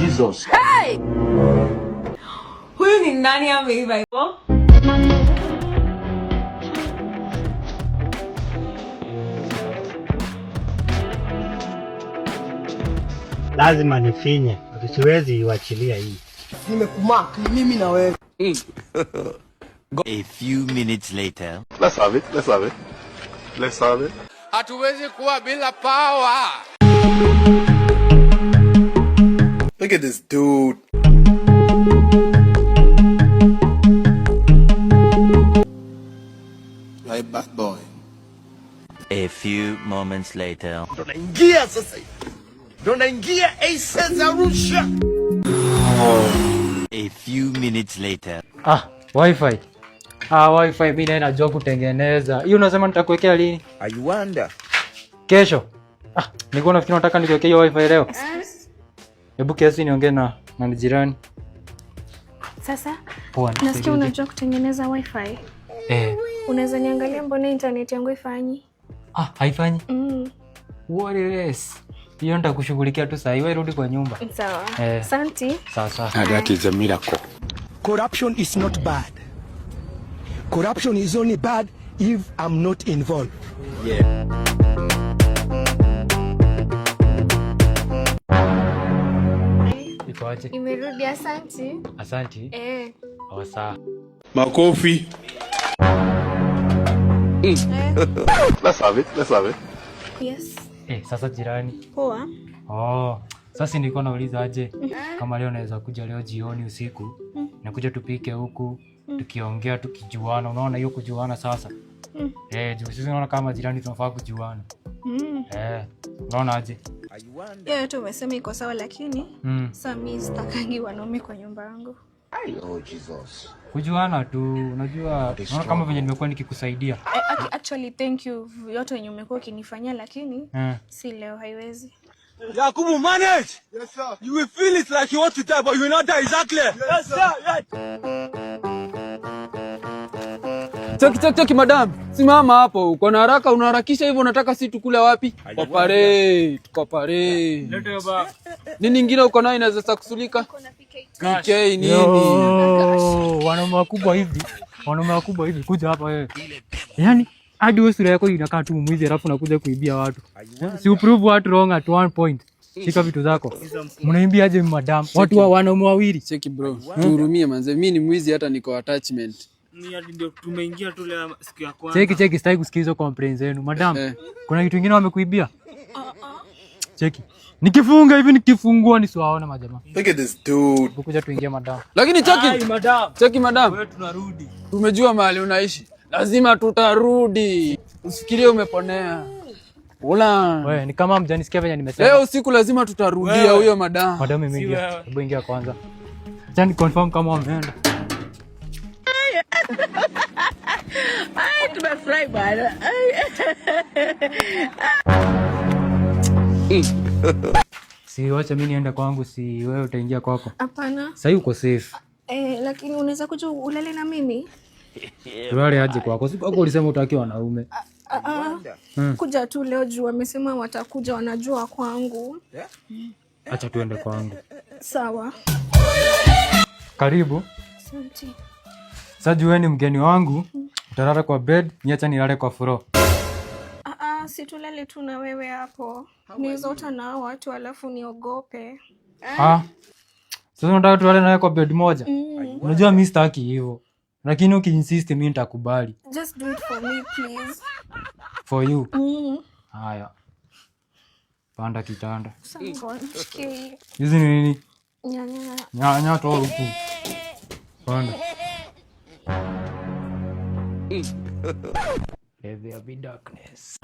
Jesus. Huyu ni nani ameiva hivyo? Lazima nifinye, siwezi iwachilia hii. Nimekumark, ni mimi na wewe. A few minutes later. Let's have it. Let's have it. Let's have it. Hatuwezi kuwa bila power. Look at this dude. You're a bad boy. A few moments later. Ndo naingia sasa hivi. Ndo naingia Aces Arusha. A few minutes later. Ah, wifi. Ah, wifi mimi naye najua kutengeneza. Hiyo unasema nitakuwekea lini? I wonder. Kesho. Ah, nilikuwa nafikiri unataka nikuwekee hiyo wifi leo. Hebu kiasi niongee na jirani. Sasa Poa. nasikia Nisaidie. unajua kutengeneza wifi. Eh. Unaweza niangalia mbona internet yangu ifanyi? Ah, haifanyi? Mm. What it is? Hiyo nitakushughulikia tu saa hii. Wewe rudi kwa nyumba. Sawa. Eh. Asante. Sawa sawa. That is a miracle. Corruption is not bad. Corruption is only bad if I'm not involved. Yeah. Iko aje? Imerudi, asante. Asante. Eh. Oh, sawa. Makofi. Let's have it. Let's have it. Yes. Eh, sasa jirani. Poa. Oh, sasa nilikuwa nauliza aje kama leo naweza kuja leo jioni usiku. Nakuja tupike huku tukiongea tukijuana, unaona hiyo kujuana sasa. Eh, juu sisi unaona kama jirani tunafaa kujuana. Eh, unaona aje? Hiyo yote umesema iko sawa, lakini sasa mimi sitakangi wanaume kwa nyumba yangu. Oh, Jesus. Kujuana tu, unajua unaona kama venye nimekuwa nikikusaidia. Eh, actually thank you yote yenye umekuwa ukinifanyia, lakini si leo, haiwezi. Yakubu, manage! Yes, sir. You will feel it like you want to die, but you will not die. Is that clear? Yes, sir. Yes. Cheki cheki cheki, madam, simama hapo. Uko na haraka, unaharakisha hivyo, unataka si tukule wapi? Kwa parade, kwa parade. Nini ingine uko nayo inaweza kusulika? PK nini? Yo, wanaume wakubwa hivi, wanaume wakubwa hivi, kuja hapa wewe. Yaani hadi wewe sura yako inakaa tu mwizi, alafu unakuja kuibia watu. Si uprove watu wrong at one point. Shika vitu zako. Mnaimbia aje madam? Watu wa wanaume wawili. Cheki bro, tuhurumie manze, mimi ni mwizi hata niko attachment. Tumeingia tu leo siku ya kwanza. Cheki cheki, sitaki kusikia hizo complaints zenu. Madam, Eh. kuna kitu kingine wamekuibia? Cheki. Nikifunga hivi nikifungua nisiwaone majamaa. Look at this dude. Hebu kuja tuingie madam. Lakini cheki, Madam, cheki madam, wewe tunarudi. tumejua mahali unaishi, lazima tutarudi. Usifikirie umeponea. Ula. Wewe ni kama mjanisikia venye nimesema. Leo usiku lazima tutarudia huyo madam. Madam imeingia. wewe. Hebu ingia kwanza. Acha ni confirm kama wameenda. Tumefurahi bwana. Si wacha mimi niende kwangu, si wewe utaingia kwako. Hapana. Sasa uko safe. Eh, lakini unaweza kuja ulale na mimi? Tulale aje kwako? Si kwako ulisema utaki wanaume. Ah, ah. Kuja tu leo juu wamesema watakuja, wanajua kwangu. Acha tuende kwangu. Sawa. Karibu. Asante. Sasa juu wewe ni mgeni wangu, utalala kwa bed, ni acha nilale kwa floor. Ah, ah, si tulale tu na wewe hapo. Niweza na hao watu alafu niogope. Ah. Sasa unataka tulale nawe kwa bed moja? Unajua mimi sitaki hivyo. Lakini ukiinsist mimi nitakubali. Just do it for me please. For you. Mm. Haya. Panda kitanda. Sasa ngoja nishikie hii. Hizi ni nini? Nyanya. Nyanya toa huku. Panda. Let there be darkness.